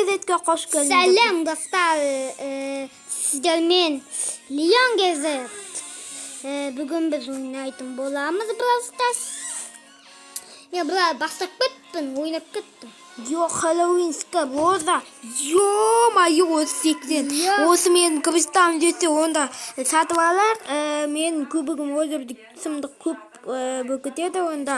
Кезетке қош келдіңдер. Сәлем, достар. Сіздермен Леон Кезет. Бүгін біз ойнайтын боламыз Brawl Stars. Мен былай бастап кеттім, ойнап кеттім. Йо, Хэллоуинская роза. Ё-моё, осы сектен. Иә. Осы менің кристалым жетсе, онда сатып алар. Менің кубогым озерді сұмдық көп болып кетеді. Онда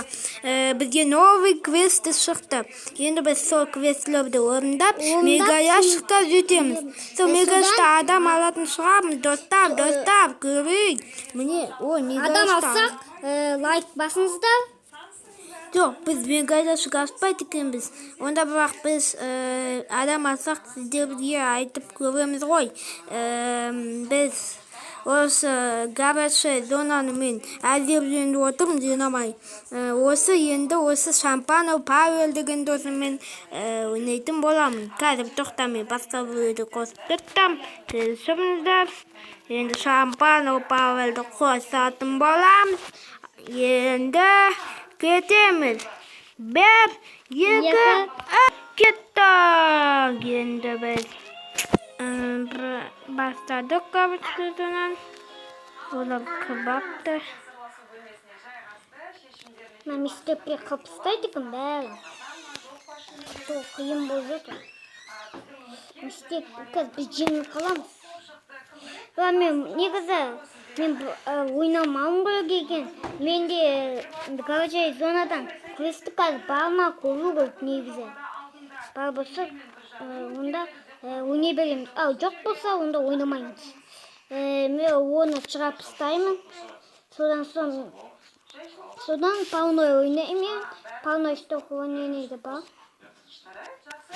бізге новый квест шықты. Енді біз сол квестлерді орындап, Орындап, мега ящикта жетеміз. Сол мега содан- ящикта адам алатын шығармыз, достар, достар, көрейік. Міне, ой, мега Адам ящикта- алсақ, лайк басыңыздар. Жоқ, біз мега ящик ашпайды екенбіз. Онда бірақ біз адам алсақ, сіздерге айтып көреміз ғой. Біз осы городская зонаны мен әзірленіп отырмын жинамай. Осы енді осы Шампанов Павел деген досыммен ойнайтын боламын. Қазір тоқта, мен басқа біреуді қосып кеттім. Келісіңіздер. Енді Шампанов Павелді қосатын боламыз. Енді кетеміз. Бір, екі, Екі. үш, кеттік. Енді біз бастадық городская зонаны. Олар кебапты. Мына мектепке қылып тастайды екен бәрін. Сол қиын болып жатыр. Мектеп қазір біз жеңіліп қаламыз. Бірақ мен негізі мен ойнамауым керек екен. Менде короче зонадан квесті қазір бар ма көру керек негізі. Бар болса, онда ойнай береміз. Ал жоқ болса, онда ойнамаймыз. Мен оны шығарып тастаймын. Содан соң содан полной ойнаймын. Полной ойнайды бар.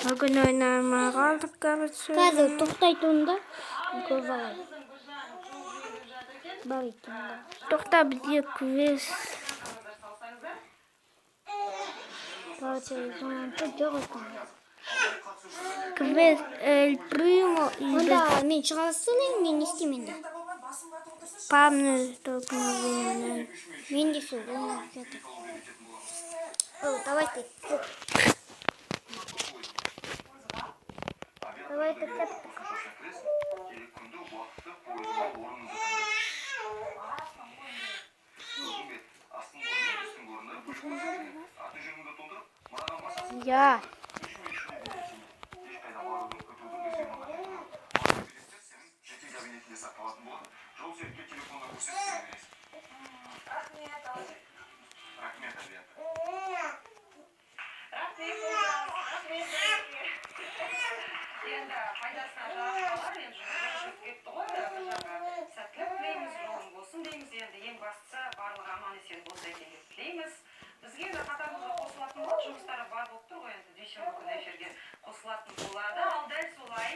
Бүгін ойнамай қалдық городская Қазір зона. Тоқтайды онда. Көріп алайық. Бар екен да. Тоқта, бізге квест. Короче, зонанікі жоқ екен. Квест Эль Примо и біз Онда мен шығара салайын, мен не істеймін енді? Павел столкновение. Мен де сол ойнап жатыр. О, давайте. Давайте кеттік. Я. Енді пайдасына жарап енді жүріп кетті ғой бір жағы. Сәттілік тілейміз, жолың болсын дейміз. Енді ең бастысы, барлығы аман есен болса екен деп тілейміз. Бізге енді қатарымызға қосылатын болады, жұмыстары бар болып тұр ғой. Енді дүйсенбі күні эфирге қосылатын болады. Ал дәл солай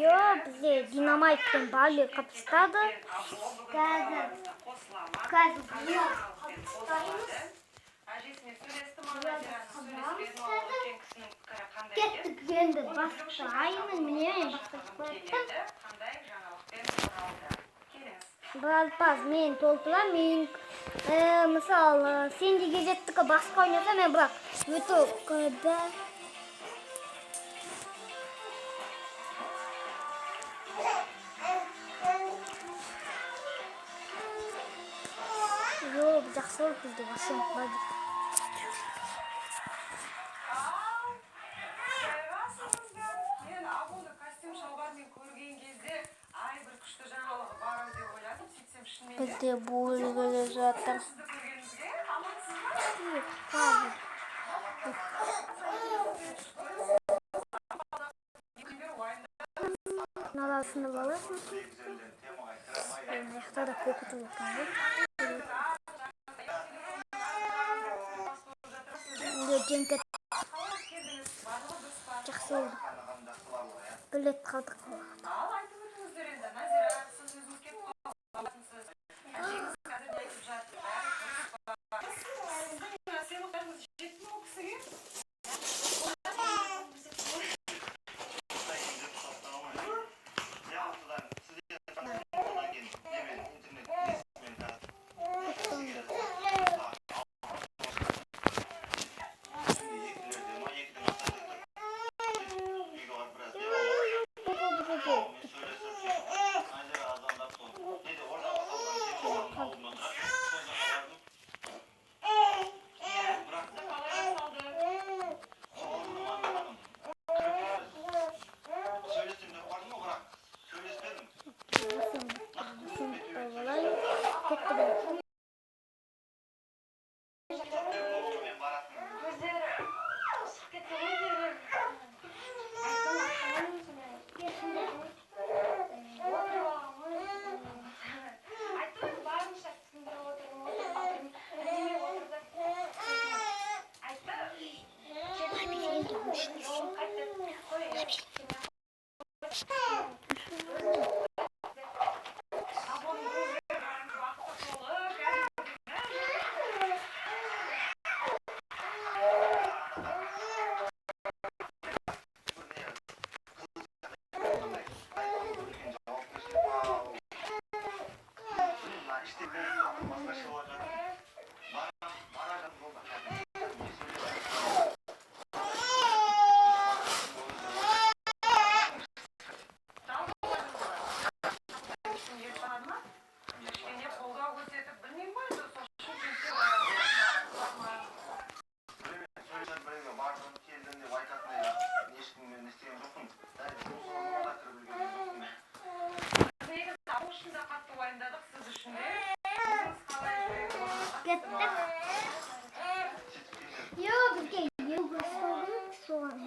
Йо, бізде Динамайт пен Барли қылып тастады. Қазір қосыла ма? Қазір Қосылады. Әжесімен сөйлесті ма, Назира? Сөйлеспеді ма? Ол үлкен кісінің пікірі қандай екен? Кеттік енді, бастаймын. Міне, мен бастап қойыппын. Қандай жаңалықпен оралды? Келіңіз. Біраз мен толтырамын. Мен мысалы, сен де кезеттікі басқа ойнаса, мен бірақ өте да. Жоқ, жақсы болды, бізде вообще бар. Жайғасыңыздар. Мен Абуны костюм шалбармен көрген кезде, ай, бір күшті жаңалығы бар ау деп ойладым. Сөйтсем, шынымен де Бізде бұл келе жатыр. сізді көргенімізге. Амансыз ба? Мыналар сынып аласың. Мына жақта да көк екен ғой. Үйге жеңіп кет. Жақсы болды. Бір рет қалдық. Ал айтып өтіңіздер енді, Назира, сіз өзіңіз келіп қалғансыз. Әжеңіз қазір не айтып жатыр? Бәрі дұрыс па? Сіздің сыйлықтарыңыз жетті ме ол кісіге?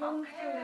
Болмаса.